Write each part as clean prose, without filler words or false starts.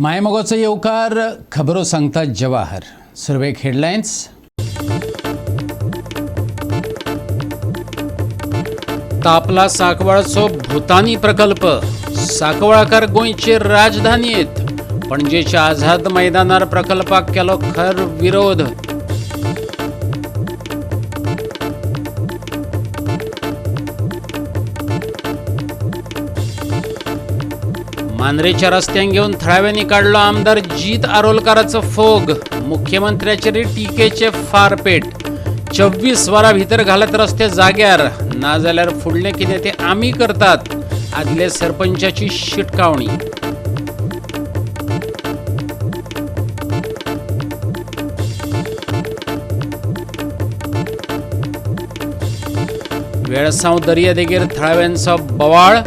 मायमोगाचो येवकार. खबरो सांगता जवाहर. सुरवेक हेडलायन्स. तापला साकवाळचो भूतानी प्रकल्प. साकवाळकार गोंयचे राजधानीत. पणजेच्या आझाद मैदानार प्रकल्पाक केलो खर विरोध. मांद्रेच्या रस्त्यांक घेवन थळाव्यांनी काडलो आमदार जीत आरोलकाराचो फोग. मुख्यमंत्र्याचेर टिकेचे फारपेट. 24 वरां भितर घालत रस्ते जाग्यार, नाजाल्यार फुडलें कितें तें आमी करतात, आदले सरपंचाची शिटकावणी. वेळसांव दर्यादेगेर थळाव्यांचो बोवाळ.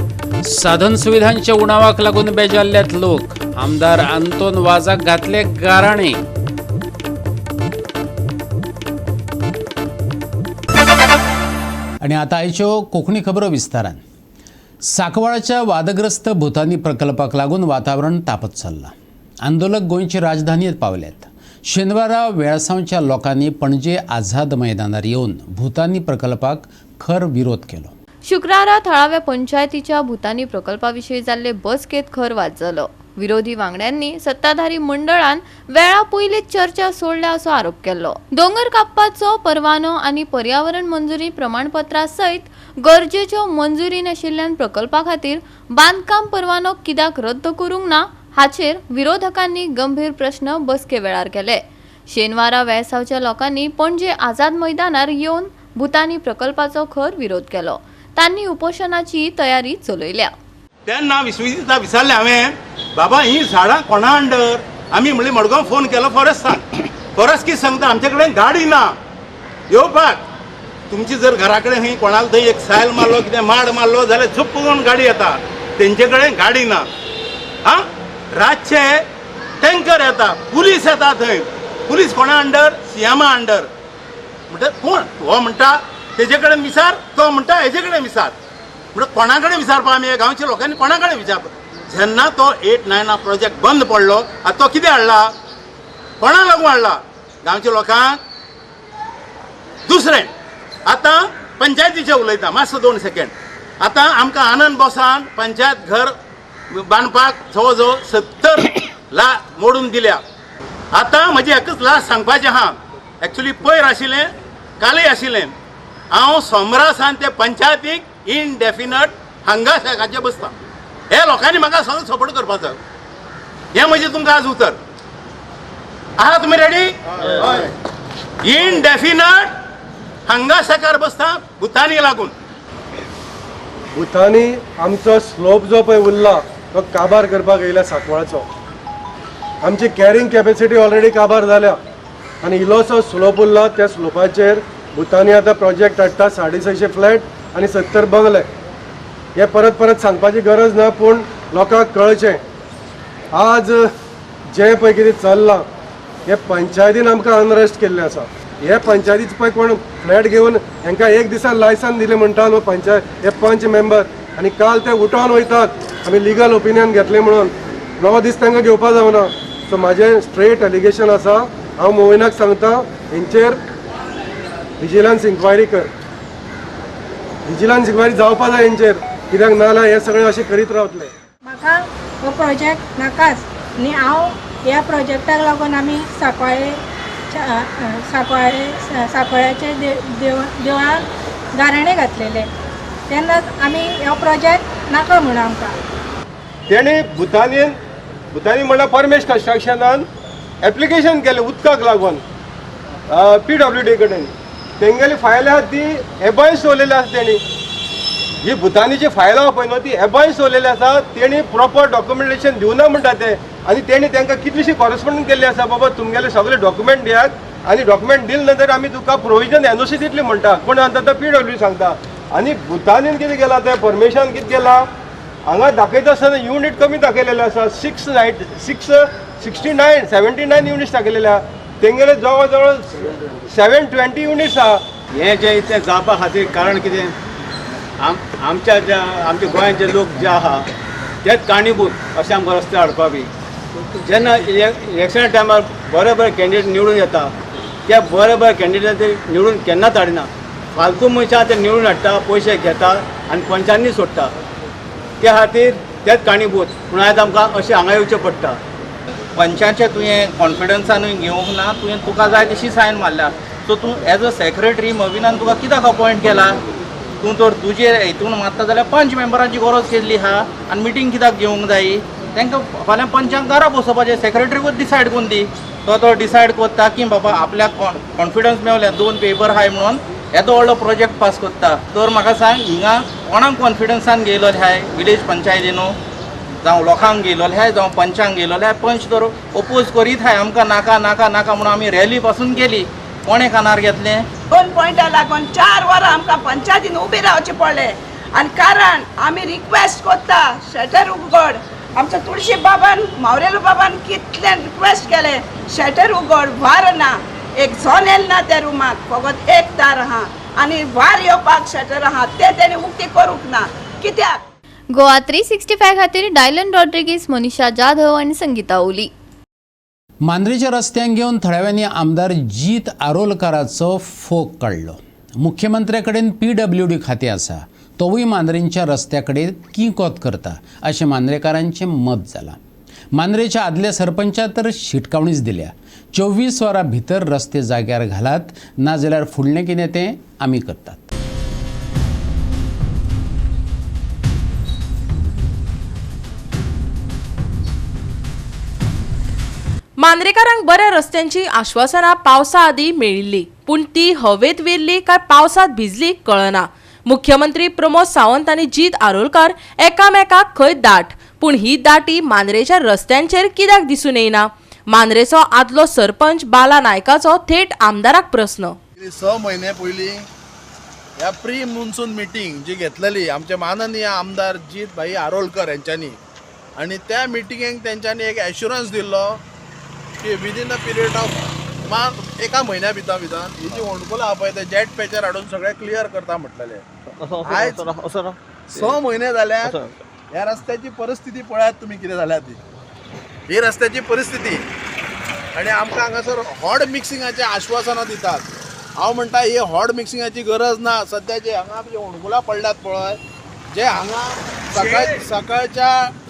साधन सुविधांच्या उणावाक लागून बेजारल्यात लोक. आमदार आंतोन वाजाक घातले गाराणे. आणि आता आयच्यो कोंकणी खबरो विस्तारान. साकवाळाच्या वादग्रस्त भूतानी प्रकल्पाक लागून वातावरण तापत चल्लां. आंदोलक गोंयचे राजधानीत पावल्यात. शेनवारा वेळसांवच्या लोकांनी पणजे आझाद मैदानार येवन भूतानी प्रकल्पाक खर विरोध केलो. शुक्रारा थळाव्या पंचायतीच्या भूतानी प्रकल्पा विशीं जाल्ले बसकेत खर वाद जालो. विरोधी वांगड्यांनी सत्ताधारी मंडळान वेळा पयलींच चर्चा सोडल्या असो आरोप केल्लो. दोंगर कापपाचो परवानो आनी पर्यावरण मंजुरी प्रमाणपत्रा सयत गरजेच्यो मंजुरी नाशिल्ल्यान प्रकल्पा खातीर बांदकाम परवानो कित्याक रद्द करूंक ना हाचेर विरोधकांनी गंभीर प्रश्न बसके वेळार केले. शेनवारा वेळसांवच्या लोकांनी पणजे आझाद मैदानार येवन भूतानी प्रकल्पाचो खर विरोध केलो. तांणी उपोशणाची तयारी चलयल्या. तेन्ना विश्वजिता विचारलें हांवें, बाबा ही झाडां कोणा अंडर? आमी म्हणलें मडगांव फोन केलो फॉरेस्टान. फॉरेस्ट कितें सांगता, आमचे कडेन गाडी ना येवपाक. तुमची जर घरा कडेन खंय कोणाक थंय एक सायल मारलो, कितें माड मारलो जाल्यार झुप्प करून गाडी येता. तेंचे कडेन गाडी ना. आं, रातचे टँकर येता, पुलीस येता थंय. पुलीस कोणा अंडर? सीएमा अंडर. म्हणटा कोण हो म्हणटा तेजे कडेन विचार, तो म्हणटा हेजे कडेन विचार. म्हणटा कोणा कडेन विचारपा आमी? गांवच्या लोकांनी कोणा कडेन विचारपा? जेन्ना तो 8 9 प्रोजेक्ट बंद पडलो, आतां तो कितें हाडला, कोणा लागून हाडला? गांवच्या लोकांक. दुसरें आतां पंचायतीचें उलयता मातसो 2 सेकेंड. आतां आमकां आनंद बोसान पंचायत घर बांदपाक जवळ जवळ 70 लाख मोडून दिल्या. आतां म्हजें एकच लास्ट सांगपाचें आहा. एक्चुली पयर आशिल्लें, कालय आशिल्लें, हांव सोमरा सावन ते पंचायतीक इनडेफिनट हांगा शेकाचें बसता. हे लोकांनी म्हाका सगळो सपोर्ट करपाचो. हें म्हजें तुमकां आज उतर आहा. तुमी रेडी? इनडेफिनट हांगा शेकार बसता भुतानी लागून. भुतानी आमचो स्लोप जो पळय उरला तो काबार करपाक येयला साकवाळचो. आमची कॅरिंग कॅपेसिटी ऑलरेडी काबार जाल्या आनी इल्लोसो स्लोप उरला. त्या स्लोपाचेर भुतानी आतां प्रोजेक्ट हाडटा, 650 फ्लॅट आनी 70 बंगले. हे परत परत सांगपाची गरज ना, पूण लोकांक कळचें. आज जें पळय कितें चल्लां हे पंचायतीन आमकां अनरेस्ट केल्लें आसा. हे पंचायतीच पळय कोण फ्लॅट घेवन हेंकां एक दिसान लायसन दिलें म्हणटा न्हू पंचायत हे पंच मेंबर, आनी काल ते उठोन वयतात आमी लिगल ओपिनियन घेतलें म्हणून. 9 दीस तांकां घेवपा जावना. सो म्हाजें स्ट्रेट एलिगेशन आसा. हांव मोविनाक सांगता, हेंचेर विजिलन्स इन्क्वायरी कर. विजिलन्स इन्क्वायरी जावपा जाय हेंचेर, कित्याक ना जाल्यार हे सगळे अशें करीत रावतले. म्हाका हो प्रोजेक्ट नाकाच आनी हांव ह्या प्रोजेक्टाक लागून आमी सांकवाळे सांकवाळे सांकवाळ्याचे देवळान गाराणें घातलेलें. तेन्ना आमी हो प्रोजेक्ट नाका म्हणून आमकां. तेणी भुतानीन, भुतानी म्हणल्यार परमेश कन्स्ट्रक्शनान एप्लिकेशन केलें उदकाक लागून PWD कडेन. तेंगेली फायल आहा ती एबायन्स दवरलेली आसा. तेणी ही भुतानीची फायल आहा पळय न्हू, ती एबायन्स दवरलेली आसा. तेणी प्रॉपर डॉक्युमेंटेशन दिवना म्हणटा ते. आनी तेणी तांकां कितलीशी कॉरस्पोंडन्स केल्ली आसा, बाबा तुमगेले सगळे डॉक्युमेंट दियात आनी डॉक्युमेंट दिले नंतर आमी तुका प्रोविजन NOC दितली म्हणटा. कोण सांगता? तो PWD सांगता. आनी भुतानीन कितें केलां, तें परमेशान कितें केलां, हांगा दाखयता आसतना युनीट कमी दाखयलेले आसा. 6 9 6 69 79 युनिट्स दाखयलेले आहा. तेंगेले जवळ जवळ 720 युनिट्स आहा. हें जें इतलें जावपा खातीर कारण कितें? आमच्या ज्या आमच्या गोंयांत जे लोक जे आहा तेच कारणीभूत अशें आमकां रस्ते हाडपा बी. जेन्ना इलेक्शना टायमार बरे बरे कॅन्डिडेट निवडून येता, त्या बरे बरे कॅन्डिडेट ते निवडून केन्नाच हाडिना. फालतू मनशां ते निवडून हाडटा, पयशे घेता आनी पंचांनी सोडटा. त्या खातीर तेच कारणीभूत पूण आयज आमकां अशें हांगा येवचें पडटा. पंचाचे तुवें कॉन्फिडन्सानूय घेवंक ना, तुवें तुका जाय तशी सायन मारल्या. सो तूं एज अ सेक्रेटरी मविनान तुका कित्याक अपॉयंट केला? तूं तर तुजेर हितून मारता जाल्यार पंच मेंबरांची गरज केल्ली आहा आनी मिटींग कित्याक घेवंक जायी? तांकां फाल्यां पंचांक घरा बसोवपाचें, सेक्रेटरीकूच डिसायड करून दी. तो तो डिसायड करता की बाबा आपल्याक कॉन्फिडन्स मेवल्या, 2 पेपर आहाय म्हणून येदो व्हडलो प्रोजेक्ट पास करता. तर म्हाका सांग, हिंगा कोणाक कॉन्फिडन्सान घेयलो ह्याय विलेज पंचायतीनू, जावं लोकांक घेयलोले आहाय, जावं पंचांक घेयलोले आहाय. पंच तर ओपोज करीत आहाय आमकां नाका नाका नाका म्हणून आमी रॅली पासून केली. कोणें कानार घेतलें? 2 पॉयंटा लागून 4 वरां आमकां पंचायतीन उबी रावचें पडलें. आनी कारण आमी रिक्वेस्ट करता शटर उगड. आमच्या तुळशी बाबान, मावरेलो बाबान कितले रिक्वेस्ट केले, शटर उगड, वार ना, एक जनेल ना त्या रुमाक, फकत एक दार आहा आनी वार येवपाक शटर आहा, ते तेणी उक्ती करूंक ना कित्याक? गोवा 365 खातीर डायलन रॉड्रिगीस, मनीषा जाधव आनी संगीता ओली. मांद्रेच्या रस्त्यांक घेवन थळाव्यांनी आमदार जीत आरोलकाराचो फोग काडलो. मुख्यमंत्र्या कडेन PWD खातें आसा, तोवूय मांद्रेंच्या रस्त्या कडेन किकोत करता अशें मांद्रेकारांचें मत जालां. मांद्रेच्या आदल्या सरपंचा तर शिटकावणीच दिल्या, 24 वरां भितर रस्ते जाग्यार घालात, नाजाल्यार फुडलें कितें तें आमी करतात. मांद्रेकारांक बऱ्या रस्त्यांची आश्वासनां पावसा आदीं मेळिल्ली, पूण ती हवेत विरली काय पावसांत भिजली कळना. मुख्यमंत्री प्रमोद सावंत आनी जीत आरोलकार एकामेकाक खंय दाट, पूण ही दाटी मांद्रेच्या रस्त्यांचेर कित्याक दिसून येना? मांद्रेचो आदलो सरपंच बाला नायकाचो थेट आमदाराक प्रस्न. 6 म्हयने पयलीं ह्या प्री मॉन्सून मिटींग जी घेतलेली आमचे माननीय आमदार जीत भाई आरोलकर यांच्यांनी, आनी त्या मिटिंगेक तेंच्यांनी एक एश्युरन्स दिल्लो की विदीन अ पिरियड ऑफ एका म्हयन्या भितर भितर ही जी होंडकुलां आहा पळय ते जेट पॅचर हाडून सगळें क्लियर करता म्हटलेलें. आयज 6 म्हयने जाल्यार ह्या रस्त्याची परिस्थिती पळयात तुमी कितें जाल्या ती. ही रस्त्याची परिस्थिती आनी आमकां हांगासर हॉड मिक्सिंगाचें आश्वासनां दितात. हांव म्हणटा ही हॉड मिक्सिंगाची गरज ना. सद्या जे हांगा जे होंडकुलां पडल्यात पळय, जे हांगा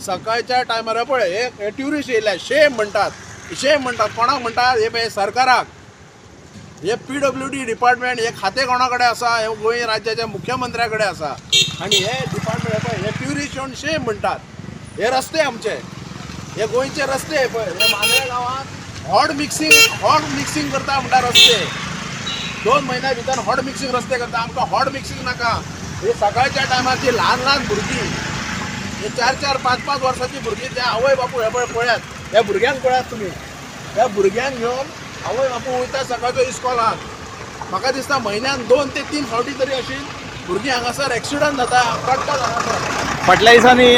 सकाळच्या टायमार पळय हे ट्युरिस्ट येयल्या, शेम म्हणटात, शेम म्हणटात. कोणाक म्हणटात? हे पळय सरकाराक, हे PWD department, हे खातें कोणा कडेन आसा? हे गोंय राज्याच्या मुख्यमंत्र्या कडेन आसा. आनी हे डिपार्टमेंट पळय हे ट्युरिस्ट येवन शेम म्हणटात. हे रस्ते आमचे, हे गोंयचे रस्ते पळय, हे मांद्रे गांवांत हॉट मिक्सिंग करता म्हणटा रस्ते. 2 म्हयन्या भितर हॉट मिक्सिंग रस्ते करता. आमकां हॉट मिक्सिंग नाका. हे सकाळच्या टायमार जी ल्हान ल्हान भुरगीं, हे 4 4 5 5 वर्सांची भुरगीं, ते आवय बापूय हे पळय पळयात, ह्या भुरग्यांक पळयात तुमी, ह्या भुरग्यांक घेवन आवय बापूय वयता सकाळचो इस्कॉलाक. म्हाका दिसता म्हयन्यान 2 ते 3 फावटी तरी अशी भुरगीं हांगासर एक्सिडंट जाता, पडटात हांगासर. फाटल्या दिसांनी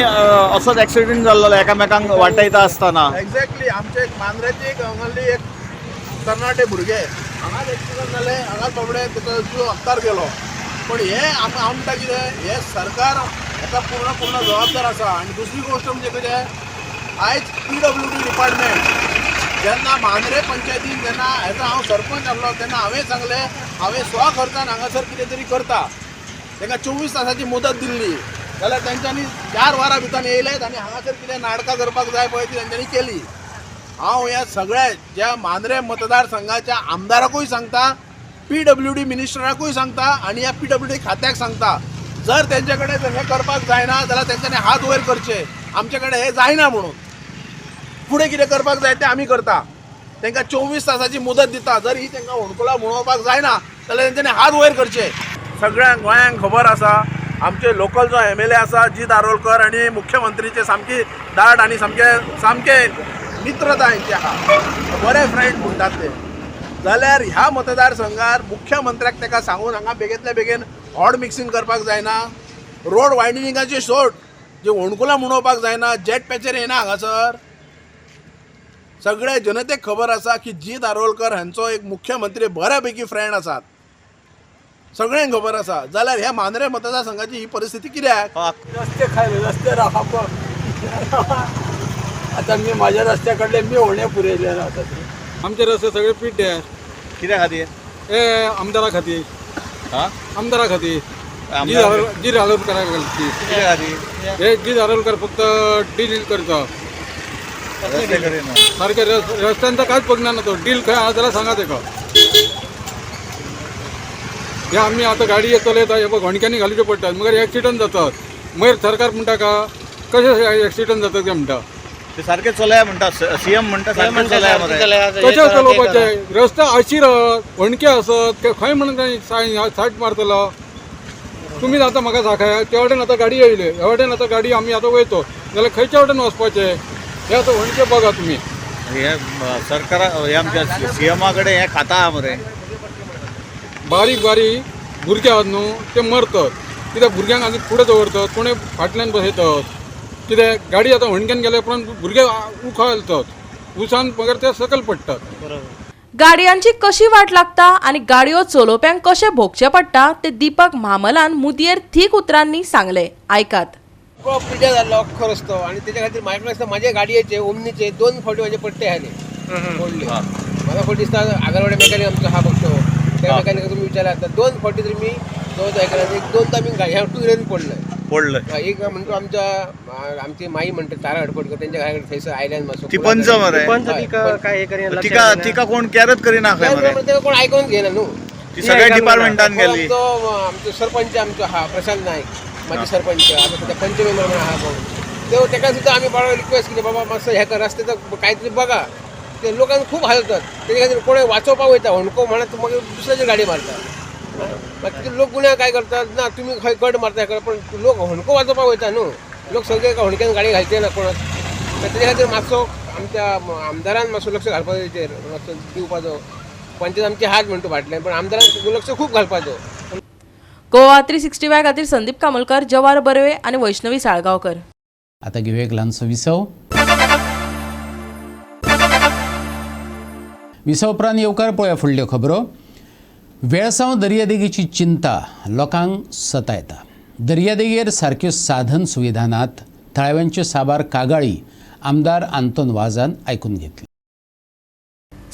असोच एक्सिडंट जाल्लो एकामेकांक वाटयता आसतना. एक्झॅक्टली आमचे एक मांद्रेची एक हांगासरली एक तरणाटे भुरगे हांगाच एक्सिडंट जाले, हांगाच बाबडे ताचो जीव हक्कार गेलो. पण हे हांव म्हणटा कितें, हे सरकार हेका पूर्ण पूर्ण जबाबदार आसा. आनी दुसरी गोश्ट म्हणजे कितें, आयज PWD department जेन्ना मांद्रे पंचायतीन जेन्ना एज हांव सरपंच आसलो तेन्ना हांवें सांगलें, हांवें स्व खर्चान हांगासर कितें तरी करता. तांकां 24 तासाची मुदत दिल्ली, जाल्यार तेंच्यांनी 4 वरां भितर येयलेत आनी हांगासर कितें नाटकां करपाक जाय पळय ती तेंच्यांनी केली. हांव ह्या सगळ्या ज्या मांद्रे मतदारसंघाच्या आमदाराकूय सांगता, PWD मिनिस्टराकूय सांगता आनी ह्या PWD खात्याक सांगता, जर तेंचे कडेन हें करपाक जायना जाल्यार तेंच्यांनी हात वयर करचे, आमचे कडेन हें जायना म्हणून. फुडें कितें करपाक जाय तें आमी करता. तांकां 24 तासाची मुदत दिता, जर ही तांकां होंडकुलां म्हणोवपाक जायना जाल्यार तेंच्यांनी हात वयर करचे. सगळ्यांक गोंयांक खबर आसा, आमचे लोकल जो MLA आसा जीत आरोलकर आनी मुख्यमंत्रीचे सामकी दाट आनी सामके सामके मित्रता हेंची आहा, बरे फ्रेंड म्हणटात ते. जाल्यार ह्या मतदारसंघार मुख्यमंत्र्याक ताका सांगून हांगा बेगींतल्या बेगीन हॉड मिक्सिंग करपाक जायना, रोड वायडनिंगाची सोड, जी होंडकुलां म्हणोवपाक जायना, जेट पॅचर येना हांगासर. सगळ्या जनतेक खबर आसा की जीत आरोलकर हांचो एक मुख्यमंत्री बऱ्यापैकी फ्रेंड आसात, सगळ्यांक खबर आसा. जाल्यार ह्या मांद्रे मतदारसंघाची ही परिस्थिती कित्याक? रस्ते खायले, रस्ते रावप. आतां मी म्हाज्या रस्त्या कडले मी होणे पुरयले आतां ते. आमचे रस्ते सगळे पिड्ड्यार. कित्या खातीर? हे आमदारा खातीर. हा, आमदारा खातीर, जीर आरोलकरा खातीर. कित्या खातीर? हे जीर आरोलकर फक्त डील करता सारखे. रस्त्यांचा कांयच बघणार ना तो. डील खंय आहा जाल्यार सांगा तेका. हे आमी आतां गाडी चलयता, हे बघ होणक्यांनी घालचे पडटात, मगीर एक्सिडंट जातात. मागीर सरकार म्हणटा का कशें एक्सिडंट जातात काय म्हणटा. ते सारखे चलया म्हणटा, सीएम म्हणटा सारखे चलया मरे. कशें चलोवपाचें? रस्ते अशीर आहात, होणके आसत, खंय म्हणून सायट मारतलो तुमी? आतां म्हाका सांगाय, ते वटेन आतां गाडी येयली, हे वटेन आतां गाडी आमी आतां वयतो जाल्यार खंयच्या वटेन वचपाचें? हे आतां होणके बघा तुमी. हे सरकारा, हे आमच्या सीएमा कडेन हे खाता आहा मरे. बारीक बारीक भुरगे आहात न्हू, ते मरतात. कित्याक भुरग्यांक आनी फुडें दवरतात, कोणे फाटल्यान बसयतात. कित्याक गाडी आतां होणक्यान गेल्या उपरांत भुरगे उखलतात, उसान मगीर ते सकयल पडटात. गाडयांची कशी वाट लागता आनी गाडयो चलोवप्यांक कशें भोगचें पडटा ते दीपक म्हामलान मुदयेर थीक उतरांनी सांगले. आयकात. पिड्ड्यार जाल्लो अख्खो रस्तो आनी तेच्या खातीर म्हाका दिसता म्हाजे गाडयेचे ओमनीचे 2 फावटी म्हाजे पट्टे आसले पडले. म्हाका फट दिसता आगरवाडे मेकॅनिक आमचो आहा बघतो, त्या मेकॅनिकाक तुमी विचारल्यार जाता. 2 फावटी तरी मी जवळ जवळ एक 2 आमी ह्या टू व्हिलरीन पडले पडले. एक म्हणतो आमच्या आमची माई म्हणटा तारा हडपडकर, तेंच्या घरा कडेन थंयसर आयल्यान मातसो ती पंच मरे, तिका तिका कोण कॅरच करिना खंय मरे, तेका कोण आयकून घेयना न्हू. ती सगळ्या डिपार्टमेंटान गेली. आमचो सरपंच आमचो आहा प्रशांत नायक, माजी सरपंच आतां सद्या पंच मेंबर म्हणून आहा कोण, ते तेका सुद्दां आमी बाबा रिक्वेस्ट केली, बाबा मातसो हेका रस्त्याचो कांय तरी बघा. ते लोकांक खूब हाल जातात, तेजे खातीर कोणूय वाचोवपाक वयता होणको म्हणत मागीर दुसऱ्याचेर गाडी मारता. मागीर लोक गुन्यांव काय करतात ना, तुमी खंय कट मारता हे, पण लोक होणको वाचोवपाक वयता न्हू. लोक सगळे होणक्यान गाडी घालचे ना कोणाक. तेजे खातीर मातसो आमच्या आमदारान मातसो लक्ष घालपाचो तेचेर, मातसो दिवपाचो. पंचायत आमची हात म्हणटा फाटल्यान, पण आमदारान लक्ष खूब घालपाचो. गोवा 365 खातीर संदीप कामोलकर, जवार बर्वे आनी वैष्णवी साळगांवकर. आतां घेवया एक ल्हानसो विसव. विसव उपरांत येवकार पळोवया फुडल्यो खबरो. वेळसांव दर्यादेगेची चिंता लोकांक सतायता. दर्यादेगेर सारक्यो साधन सुविधा नात. थळाव्यांच्यो साबार कागाळी आमदार आंतोन वाजान आयकून घेतली.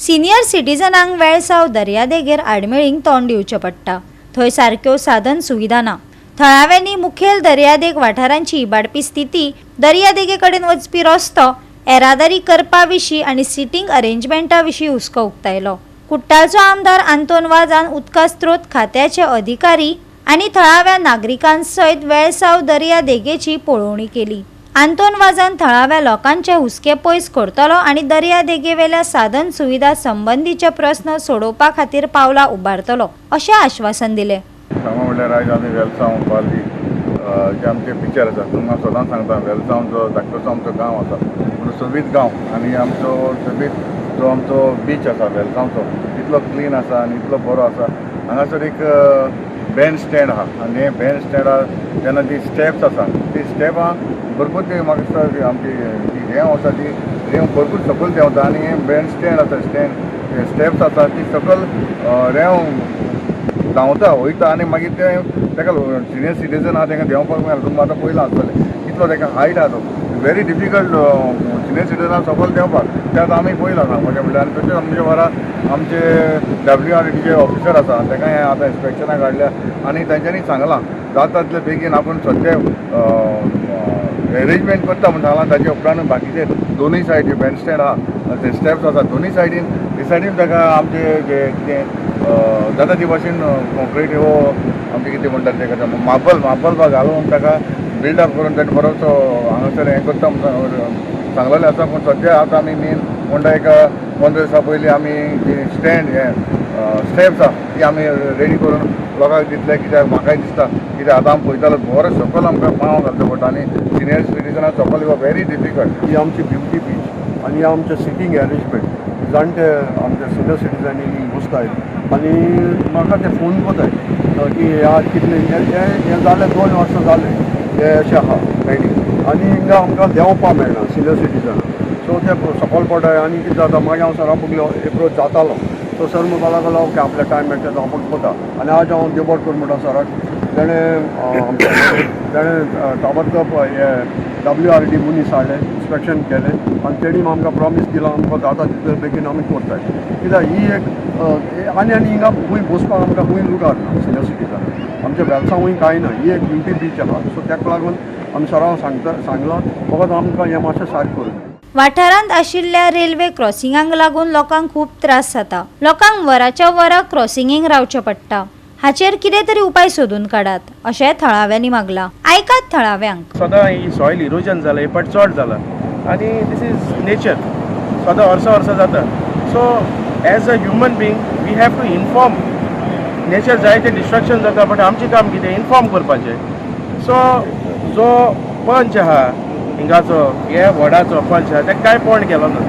सिनियर सिटीजनांक वेळसांव दर्यादेगेर आडमेळींक तोंड दिवचें पडटा. थंय सारक्यो साधन सुविधा ना. थळाव्यांनी मुखेल दर्यादेग वाठारांची इबाडपी स्थिती, दर्यादेगे कडेन वचपी रस्तो, येरादारी करपा विशीं आनी सिटींग अरेंजमेंटा विशीं हुस्को उक्तायलो. कुट्टाळचो आमदार आंतोन वाजान उदका स्त्रोत खात्याचे अधिकारी आनी थळाव्या नागरिकां सयत वेळसांव दर्यादेगेची पळोवणी केली. आंतोन वाजान थळाव्या लोकांचे हुस्के पयस करतलो आनी दर्यादेगेवेल्या साधन सुविधा संबंदीचे प्रस्न सोडोवपा खातीर पावलां उबारतलो अशें आश्वासन दिलें. सांगू म्हणल्यार आयज आमी वेलसांव पाली जे आमचे पिक्चर आसा, तुमकां सदांच सांगता, वेलसांव जो धाकटोसो आमचो गांव आसा पूण सोबीत गांव आनी आमचो सोबीत जो आमचो बीच आसा वेलसांवचो इतलो क्लीन आसा आनी इतलो बरो आसा. हांगासर एक बँड स्टँड आहा आनी हे बँड स्टँड आहा तेन्ना ती स्टेप्स आसा, ती स्टेपां भरपूर ती म्हाका दिसता आमची जी रेंव आसा ती रेंव भरपूर सकयल देंवता आनी हे बँड स्टँड आसा, स्टँड स्टेप्स आसा ती सकयल रेंव धांवता वयता आनी मागीर ते ताका सिनियर सिटीजन आहा तांकां देंवपाक मेळना. तुमकां आतां पयलां आसतलें कितलो ताका हायट आहा, तो व्हेरी डिफिकल्ट सिनियर सिटीजनाक सकयल देंवपाक. ते आतां आमी पयलां सांगपाचें म्हणल्यार. आनी तशेंच आमचे वारा आमचे WRDचे ऑफिसर आसा ताका हें आतां इन्स्पेक्शनाक हाडल्या आनी तांच्यांनी सांगलां जाता तितले बेगीन आपूण सद्या एरेंजमेंट करता म्हूण सांगलां. ताचे उपरांत बाकीचे दोनूय सायडी बँड स्टँड आहा, ते स्टेप्स आसा दोनूय सायडीन, ते सायडीन ताका आमचे जे कितें जाता ती भाशेन कॉन्क्रीट हो आमचें कितें म्हणटात तेका मार्बल मार्बल बा घालून ताका बिल्डअप करून ताणें बरोसो हांगासर हें करता म्हूण सांगलेलें आसा. पूण सद्या आतां आमी मेन म्हणटा एक 15 दिसां पयलीं आमी जी स्टँड हे स्टेप्स आहा ती आमी रेडी करून लोकांक दितले. कित्याक म्हाकाय दिसता कित्याक आतां आमी पळयतालो बरो सकयल आमकां पांव घालचो पडटा आनी सिनियर सिटीजनाक सकयल येवप व्हेरी डिफिकल्ट. ही आमची ब्युटी बीच आनी आमचें सिटींग अरेंजमेंट जाणटे आमचे सिनियर सिटीजनांनी बसताय आनी म्हाका ते फोन करताय की ह्या कितले हें जालें 2 वर्सां जालें हें अशें आहा पेंडींग आनी हिंगा आमकां देंवपाक मेळना सिनियर सिटीजनां. सो ते सकयल पडटाय आनी कितें जाता मागीर हांव सरा बगलो एप्रोच जातालो सो सर म्हणपाक लागलो ओके आपल्या टायम मेळटा तो आपूण पळता. आनी आज हांव देवट करून म्हणटा सराक ताणें आमच्या ताणें ताबडतोब हे WRD मनीस हाडले, इन्स्पेक्शन केलें आनी तेणी आमकां प्रॉमीस दिलां आमकां जाता तितले बेगीन आमी करताय. कित्याक ही एक आनी आनी हिंगा खूंय बसपाक आमकां खूंय लुगार ना सिनियर सिटीजन, आमच्या वेलसांवूय कांय ना. ही एक ब्युटी बीच आहा, सो ताका लागून आमी सरांक सांगलां फकत आमकां हें मातशें सारकें करून. वाठारांत आशिल्ल्या रेल्वे क्रॉसिंगांक लागून लोकांक खूब त्रास जाता. लोकांक वराच्या वरां क्रॉसिंगेक रावचें पडटा. हाचेर कितें तरी उपाय सोदून काडात अशें थळाव्यांनी मागलां. आयकात थळाव्यांक. सदां ही सॉयल इरोजन जालां, हे पट चड जाला आनी this is nature, सदां वर्सां वर्सां जाता. So as a human being we have to inform nature. जायते डिस्ट्रक्शन जाता बट आमचें काम कितें, इन्फॉर्म करपाचें. सो जो पंच आहा हिंगाचो, हे वॉर्डाचो पंच आहा, ताका कांय पॉयंट केलो ना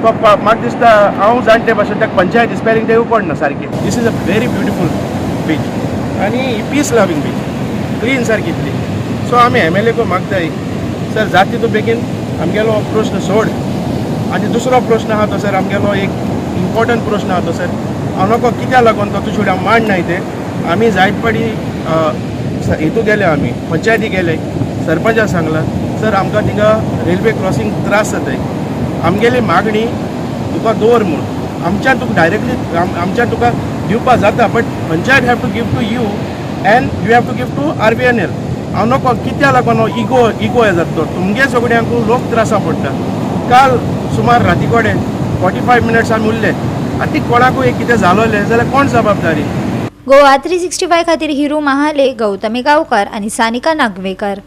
तो. म्हाका दिसता हांव जाणटे भाशेन ताका पंचायत स्पेलिंग तेवूय पडना सारकें. This is a very beautiful beach आनी पीस लवींग बीच, क्लीन सारकी इतली. सो आमी MLA को मागताय सर जाता तितू बेगीन आमगेलो प्रश्न सोड. आनी दुसरो प्रश्न आहा तो सर आमगेलो एक इम्पॉर्टंट प्रश्न आहा तो सर, हांव नको कित्याक लागून तो तुजे मांडनाय ते. आमी जायत पाटी हितू गेले, आमी पंचायती गेले, सरपंचाक सांगलां सर आमकां थिंगा रेल्वे क्रॉसिंग त्रास जाताय, आमगेली मागणी तुका दवर म्हूण. आमच्यान तुका डायरेक्टली आमच्यान तुका दिवपा जाता but panchayat have to give to you and you have to give to RVNL. हांव नको कित्याक लागून इगो इगो हे जाता तो, तुमगे सगळ्यांक लोक त्रासा पडटा. काल सुमार राती कडेन 45 मिनट्स आमी उरले आनी ती कोणाकूय एक कितें जालोलें जाल्यार कोण जबाबदारी. गोवा 365 खातीर हिरू महाले, गौतमी गांवकार आनी सानिका नागवेकर.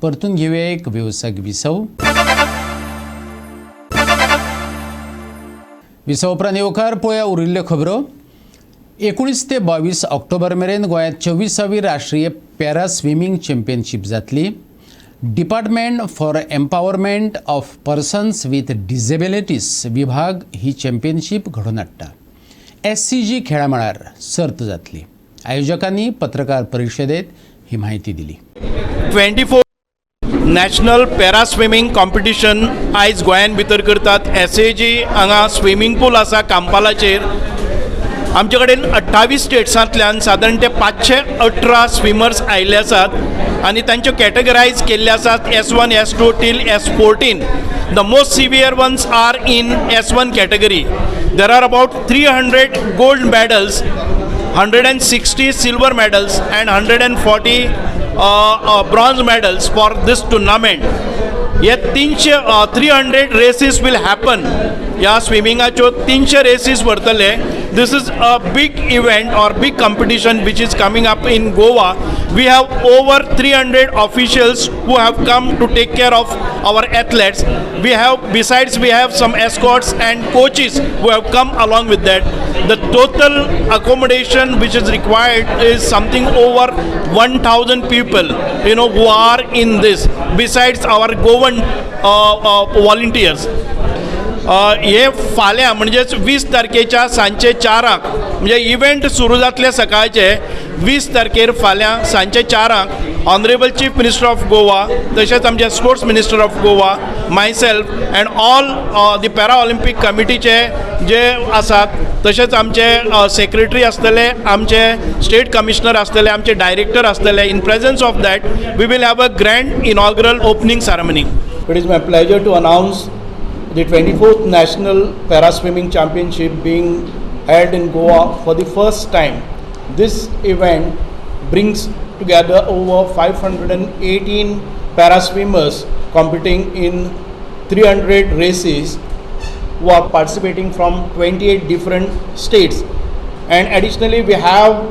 परतून घेऊया एक वेवसायीक विसव. विसव उपरांत येवकार पळोवया उरिल्ल्यो खबरो. 19 ते 22 ऑक्टोबर मेरेन गोंयांत 24वी राष्ट्रीय पॅरा स्विमींग चॅम्पियनशीप जातली. Department for empowerment of persons with disabilities विभाग ही चॅम्पियनशीप घडोवन हाडटा. SCG खेळा मळार सर्त जातली. आयोजकांनी पत्रकार परिशदेत ही म्हायती दिली. 24 नॅशनल पॅरा स्विमींग कॉम्पिटिशन आयज गोंयान भितर करतात. SAG हांगा स्विमींग पूल आसा कांपालाचेर. आमचे कडेन 28 स्टेट्सांतल्यान सादारण ते 518 स्विमर्स आयिल्ले आसात आनी तांच्यो कॅटेगरायज केल्ले आसात S1 S2 till S14. The most severe ones are in S1 category. There are about 300 gold medals, 160 silver medals and 140 bronze medals for this tournament. हे 300 races will happen. ह्या स्विमिंगाच्यो 300 रेसीस व्हरतले. This is a big event or big competition which is coming up in Goa. We have over 300 officials who have come to take care of our athletes. We have, besides, we have some escorts and coaches who have come along with that. The total accommodation which is required is something over 1,000 people, who are in this, besides our Goan volunteers. हे फाल्यां म्हणजेच 20 तारखेच्या सांजचे 4 म्हणजे event सुरू जातले सकाळचे. 20 तारखेर फाल्यां सांजचे 4 honourable chief minister of Goa, तशेंच आमचे sports minister of Goa, myself and all the para Olympic कमिटीचे जे आसात, तशेंच आमचे सेक्रेटरी आसतले, आमचे स्टेट कमिशनर आसतले, आमचे डायरेक्टर आसतले. In presence of that we will have a grand inaugural opening ceremony. It is my pleasure to announce the 24th National Para Swimming Championship being held in Goa for the first time. This event brings together over 518 para swimmers competing in 300 races who are participating from 28 different states. And additionally, we have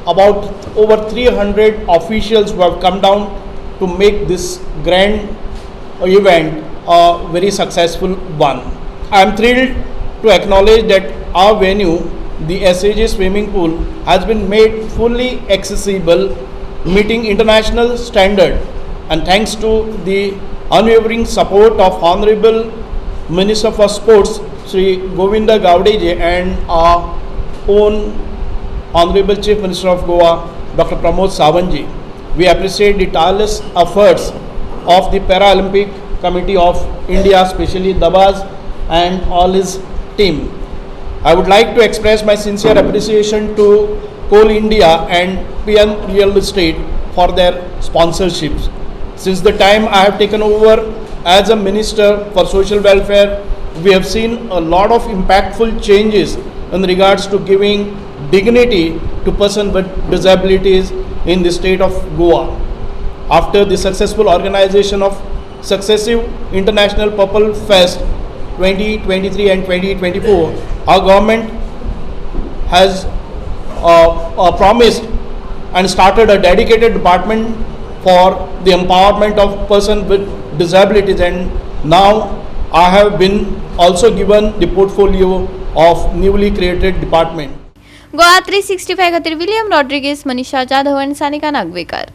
about over 300 officials who have come down to make this grand event a very successful one. I am thrilled to acknowledge that our venue, the SAG swimming pool, has been made fully accessible, meeting international standard, and thanks to the unwavering support of Honorable Minister for Sports Shri Govinda Gaudeji and our own Honorable Chief Minister of Goa Dr. Pramod Sawantji. We appreciate the tireless efforts of the Paralympic Committee of India, especially Dabaz and all his team. I would like to express my sincere appreciation to Coal India and PN Real Estate for their sponsorships. Since the time I have taken over as a minister for social welfare, we have seen a lot of impactful changes in regards to giving dignity to person with disabilities in the state of Goa. After the successful organization of successive International Purple Fest 2023 and 2024, our government has promised and started a dedicated department for the empowerment of person with disabilities, and now I have been also given the portfolio of newly created department. Goa 365 खातीर William Rodrigues, मनीषा जाधव आनी सानिका नागवेकर.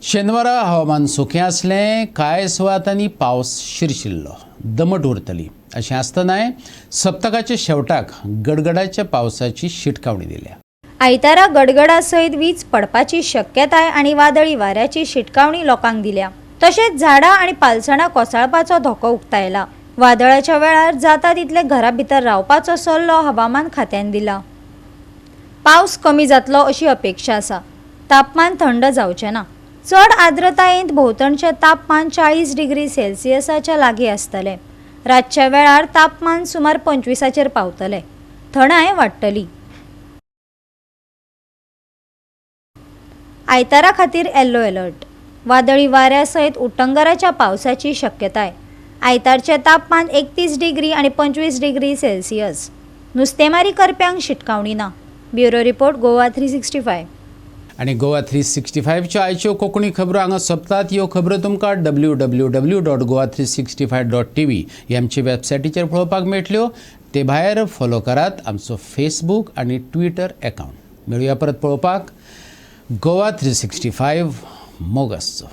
शेनवारा हवामान सुकें आसलें. कांय सुवातांनी पावस शिरशिल्लो. दमट उरतली. अशें आसतनाय सप्तकाच्या शेवटाक गडगडाच्या पावसाची शिटकावणी दिल्या. आयतारा गडगडा सयत वीज पडपाची शक्यताय आनी वादळी वाऱ्याची शिटकावणी लोकांक दिल्या. तशेंच झाडां आनी पालसणां कोसळपाचो धोको उक्तायला. वादळाच्या वेळार जाता तितले घरा भितर रावपाचो सल्लो हवामान खात्यान दिला. पावस कमी जातलो अशी अपेक्षा आसा. तापमान थंड जावचें ना. चड आर्द्रतायेंत भोंवतणचें तापमान 40 डिग्री सेल्सियसाच्या लागीं आसतलें. रातच्या वेळार तापमान सुमार 25चेर पावतलें. थंडाय वाडटली. आयतारा खातीर येल्लो अलर्ट. वादळी वाऱ्या सयत उटंगराच्या पावसाची शक्यताय. आयतारचें तापमान 31 डिग्री आनी 25 डिग्री सेल्सियस. नुस्तेमारी करप्यांक शिटकावणी ना. Bureau report, Goa 365. आनी गोवा 365च्यो आयच्यो कोंकणी खबरो हांगा सोंपतात. ह्यो खबरो तुमकां www.goa365.tv ही आमची वेबसायटीचेर पळोवपाक मेळटल्यो. ते भायर फॉलो करात आमचो फेसबूक आनी ट्विटर एकावंट. मेळुया परत पळोवपाक गोवा 365. मोग आसचो.